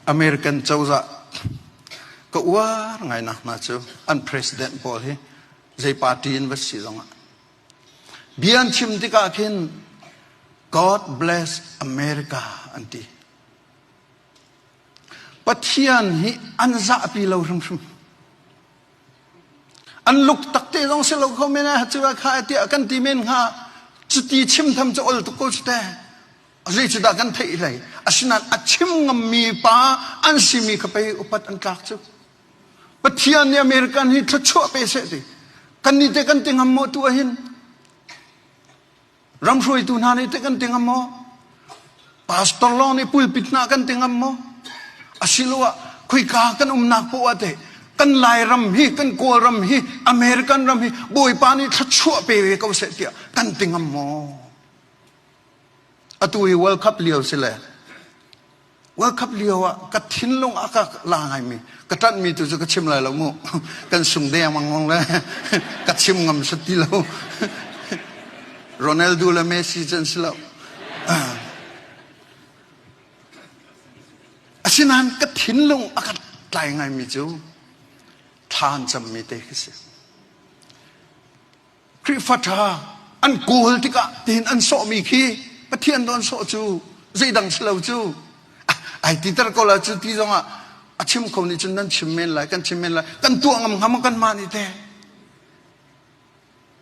American cozah ka uar ngai nak hna cu an president pawl hi zei party in va si zongah bia an chim tikah khin God bless America an ti. Pathian hi an zahpi lo hrimhrim. An luk tak te zong si lo kho men ah cu kha tiah kan ti men hnga. Cuti chim tham cu ol tuk ko cu te. Zei cu dah kan theih hlei. Asinain a chim ngammi pa an simi kha pei upat an tlak cu. Pathian nih American hi thluachuah pe seh ti. Kan nih te kan ti ngam maw tu ahhin? Ram hruaitu hna nih teh kan ti ngam maw? Pastor lawng nih pulpit hna kan ti ngam maw? Asiloah khoika kan umnak poah teh kan Lairam hi, kan Kawlram hi, American ram hi Bawipa nih thluachuah pe ve ko seh tiah kan ti ngam maw? Atu hi World Cup lio si le World Cup lio ah ka thinlung a ka la ngaimi ka ṭanhmi tu cu ka chim lai lo mu kan sung dengmang ngong le ka chim ngam sat ti lo Ronaldo le Messi cu an si lo asinain ka thinlung a ka tlai ngaimi cu thla an cammi te khi si Khrihfa ṭha an kawl tikah tiin an sawhmi khi Pathian do an sawh cu zeidang si lo cu ai titer ko la cu ti zongah a chim kho nih cun nan chim men lai kan chim men lai kan tuah ngam hnga maw kanmah nih teh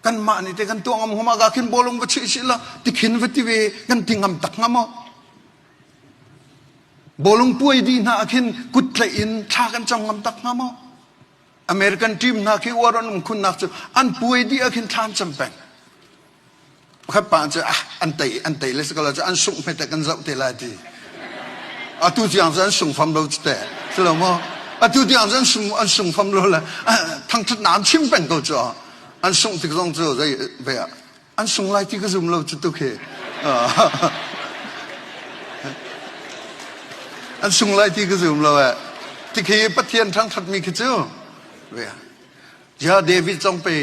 kanmah nih teh kan tuah ngam hnga maw ka khin bawlung va chih sih la tikhin va ti ve kan ti ngam tak hnga maw bawlung puai dih hna ah khin kut tlaih in thla kan cam ngam tak hnga maw American team hna khi uar an um khunnak cu an puai dih ah khin thlan cam peng. Pakhat pa cu ah an tei an tei le sakala cu an sungh hmete kan zoh te lai ti. Atu tiang cu an sung fam lo cu te. Si lo maw? Atu tiang cu an sung an sung fam lo le thangthat na an chim peng ko cu. An sungh tik zong cu zei ve ah an sung lai ti ka zum lo cu tuk hi. An sung lai ti ka zum lo eh. Tikhi Pathian thangthatmi khi cu ve ja David zong pe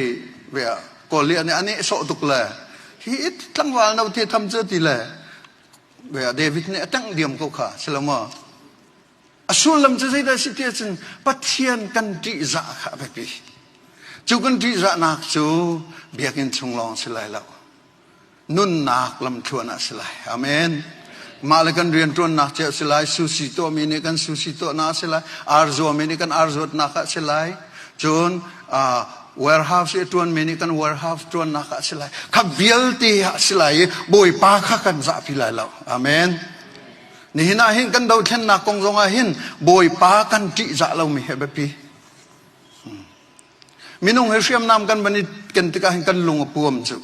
ve Goliath nih a nehsawh tuk le hi tlangval no te tham cu ti le ve David nih a tengh diam ko kha si lo maw A sullam cu zeidah a si ti ahcun Pathian kan ṭihzah kha a biapi. Cu kan ṭihzahnak cu biakinn chung lawng si lai lo. Nunnak lamthluan ah si lai. Amen. Mah le kan rianṭuannak cio si lai, susi tuahmi nih kan susi tuahnak a si lai, ar zuami nih kan ar zuatnak ah si lai. Cun uh, warehouse i ṭuanmi nih kan warehouse ṭuannak ah si lai. Kha vialte ah si lai i Bawipa kha kan zahpi lai lo. Amen. Nihin ah hin kan dothlennak kong zong ah hin Bawipa kan ṭihzah lomi hi a biapi. Minung he hriamnam kan van i ken tikah hin kan lung a puam cu.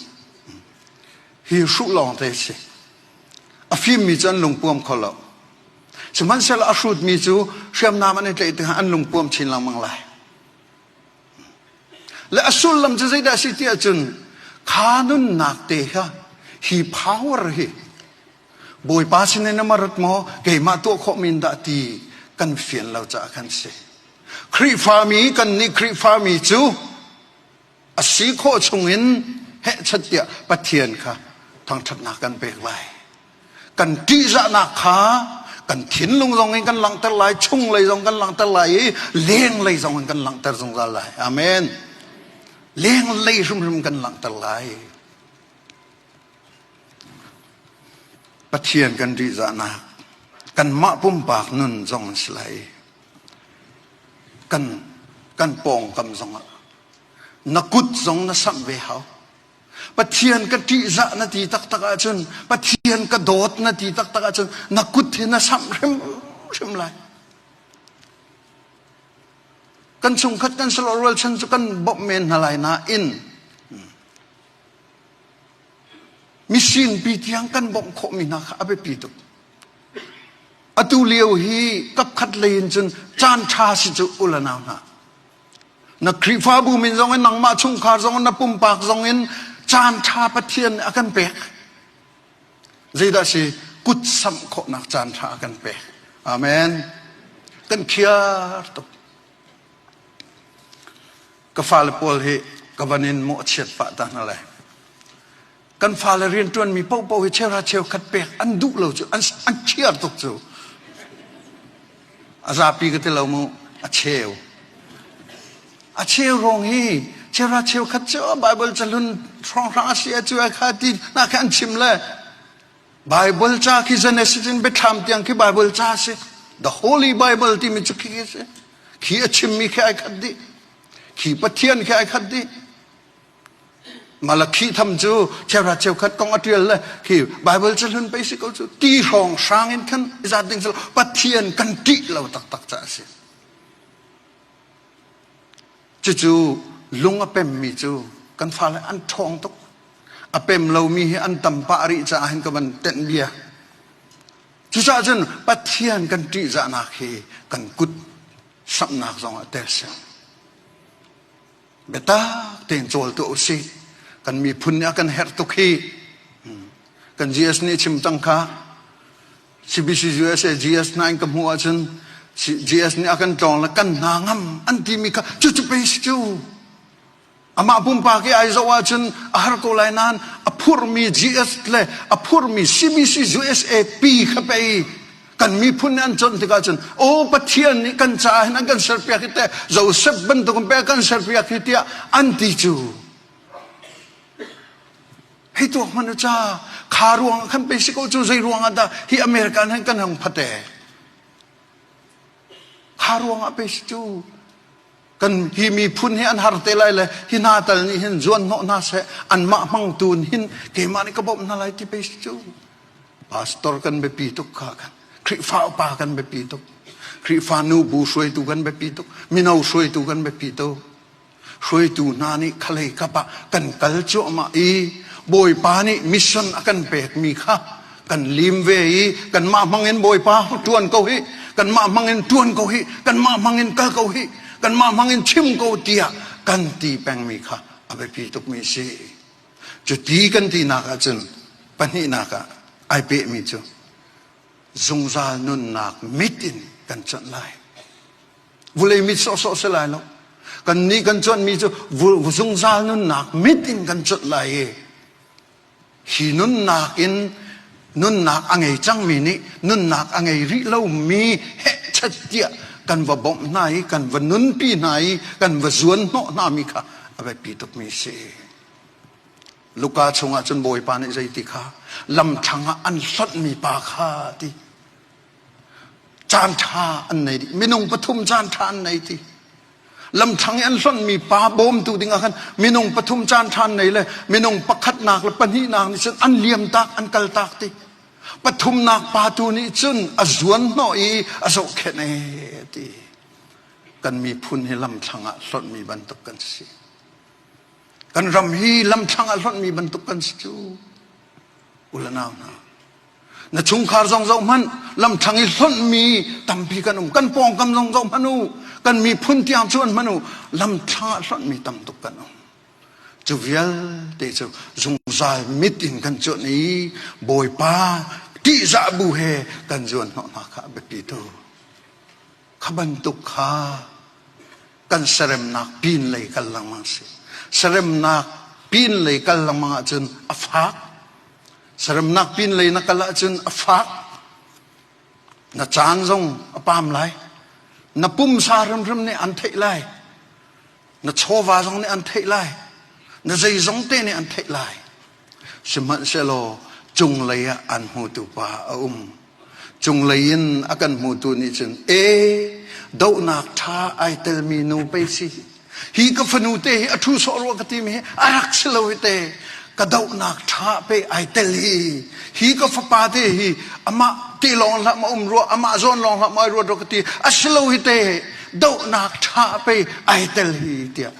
Hi hruh lawng te si. A fimmi cu an lung puam kho lo. Sihmanhsehlaw a hrutmi cu hriamnam an i tlaih tikah an lung puam chin lengmang lai. Le a sullam cu zeidah a si ti ahcun kha nunnak te kha hi power hi Bawipa sinin na rat maw keimah tuah khawh men dah ti kan fian lo caah kan si. Khrihfami kan nih Khrihfami cu a si khawh chungin hehchat tiah Pathian kha thangṭhatnak kan pek lai. Kan ṭihzahnak kha kan thinlung zong in kan langhter lai, chunglei zong kan langhter lai i lenglei zong in kan langhter zungzal lai. Amen. Lenglei hrimhrim kan langhter lai. Pathian kan rihzahnak kanmah pumpak nun zong an si lai. Kan kan pawngkam zongah na kut zong na samh ve hau. Pathian ka ṭihzah na ti taktak ahcun Pathian ka dawt na ti taktak ahcun na kut hi na samh hrimhrim lai. Kan chungkhat kan salo rualchan cu kan bawmh men hna lai nain Misinpi tiang kan bawmh khawhmi hna kha a biapi tuk. Atu lio hi kapkhat lei in cun caan ṭha si cu u le nau hna. Na Khrihfabu min zong in nangmah chungkhar zong in na pumpak zong in caan ṭha Pathian nih a kan pek. Zeidah si kut samh khawhnak caan ṭha a kan pek. Amen. Kan khiar tuk. Ka fale pawl hi ka van in mawhchiat pah ta hna lai. Kan fale rianṭuanmi paohpaoh hi cheuhra cheukhat pek an duh lo cu an, an chiar tuk cu. A zapi ka ti lo mu, a cheu. A cheu rong hi cheuhra cheukhat cu Bible cahlun hrawnghrang a si a cu kha ti na kha an chim le Bible ca khi Genesis in Biathlam tiang khi Bible ca a si. The Holy Bible timi cu khi a si. Khi a chimmi khi ai khat dih. Khi Pathian khi ai khat dih. Malakhi tham cu cheuhra cheukhat kong a ṭial le khi Bible cahlun pei si ko cu ti hrawng hrang in khan i zat ding si lo. Pathian kan ṭih lo taktak ca a si. Cucu lung a pemmi cu kan fale an ṭhawng tuk. A pem lomi hi an tam pah rih caah hin ka van tenh bia. Cucaah cun Pathian kan ṭihzahnak hi kan kut samhnak zongah tel si. Biatak tein cawl tuah usih. Kan miphun nih a kan herh tuk hi. Kan GS nih chim cang kha. CBC USA GS 9 ka hmuh ahcun GS nih a kan tlawng le kan hna ngam an timi kha cucu pei si cu. Amah pumpak i ai zoh ahcun a har ko lai nain a phurmi GS le a phurmi CBC USA pi kha pei kan miphun nih an conh tikah cun aw Pathian nih kan caah hin an kan serpiak hi teh Joseph bantuk in pek kan serpiak hi tiah an ti cu. Hei tuak hmanh u ca kha ruang ah khan pei si ko cu zei ruang ah dah hi American hin kan hung phate. Kha ruang ah pei si cu kan hi miphun hi an har te lai le hi hna tal nih hin zuan hnawh hna seh anmah hmangtu hin keimah nih ka bawmh hna lai ti pei si cu. Pastor kan biapi tuk kha kan Khrihfa upa kan biapi tuk Khrihfa nu bu hruaitu kan biapi tuk mino hruaitu kan biapi tuk Hruaitu hna nih khalei kap ah kan kal cuahmah i Bawipa nih mission a kan pekmi kha kan lim ve i kanmah hmangin Bawipa ṭuan ko hi kanmah hmangin ṭuan ko hi kanmah hmangin kal ko hi kanmah hmangin chim ko tiah kan ti pengmi kha a biapi tukmi a si. Cuti kan tinak ahcun pahnihnak ah ai pehmi cu zungzal nunnak mit in kan cuanh lai. Vulei mit sawhsawh si lai lo. Kan nih kan cuanhmi cu zungzal nunnak mit in kan cuanh lai i hi nunnak in nunnak a ngei cangmi nih nunnak a ngei rih lomi hehchat tiah kan va bawmh hna i kan va nunpi hna i kan va zuan hnawh hna mi kha a biapi tukmi a si. Luka chungah cun Bawipa nih zeiti kha lamthlang ah an hlonhmi pa kha ti Caan ṭha an nei dih. Minung pathum caan ṭha an nei ti. Lamthlang i an hlonhmi pa bawmtu ding ah khan minung pathum caan ṭha an nei le minung pakhatnak le pahnihnak nih cun an liam tak an kal tak ti. Pathumnak pa tu nih cun a zuan hnawh i a zohkhenh ee ti. Kan miphun hi lamthlang ah hlonhmi bantuk kan si. Kan ram hi lamthlang ah hlonhmi bantuk kan si cu. U le nau hna. Na chungkhar zong zoh hmanh lamthlang i hlonhmi tampi kan um. Kan pawngkam zong zoh hmanh u. Kan miphun tiang cuan hmanh u. Lamthlang ah hlonhmi tam tuk kan um. Cu vialte cu zungzal mit in kan cuanh i Bawipa ṭihzah bu he kan zuan hnawh hna kha a biapi tu. Kha bantuk kha kan seremnak pin lei kal lengmang si. Seremnak pin lei kal lengmang ahcun a fak. Seremnak pin lei na kal ahcun a fak. Na caan zong a pam lai. Na pumsa hrimhrim nih an theih lai. Na chawva zong nih an theih lai. Na zeizong te nih an theih lai. Sihmanhsehlaw cunglei ah an hmutu pa a um. Cunglei in a kan hmutu nih cun, e, dohnak ṭha ai telmi nu pei si. Hi ka fanu te hi a ṭhu sawh rua ka timi hi a rak si lo hi te. Ka dohnak ṭha pe ai tel hi. Hi ka fapa te hi amah te lawng hlah ma um rua, amah zawn lawng hlah ma ai ruat rua ka ti. A si lo hi te. Dohnak ṭha pe ai tel hi tiah.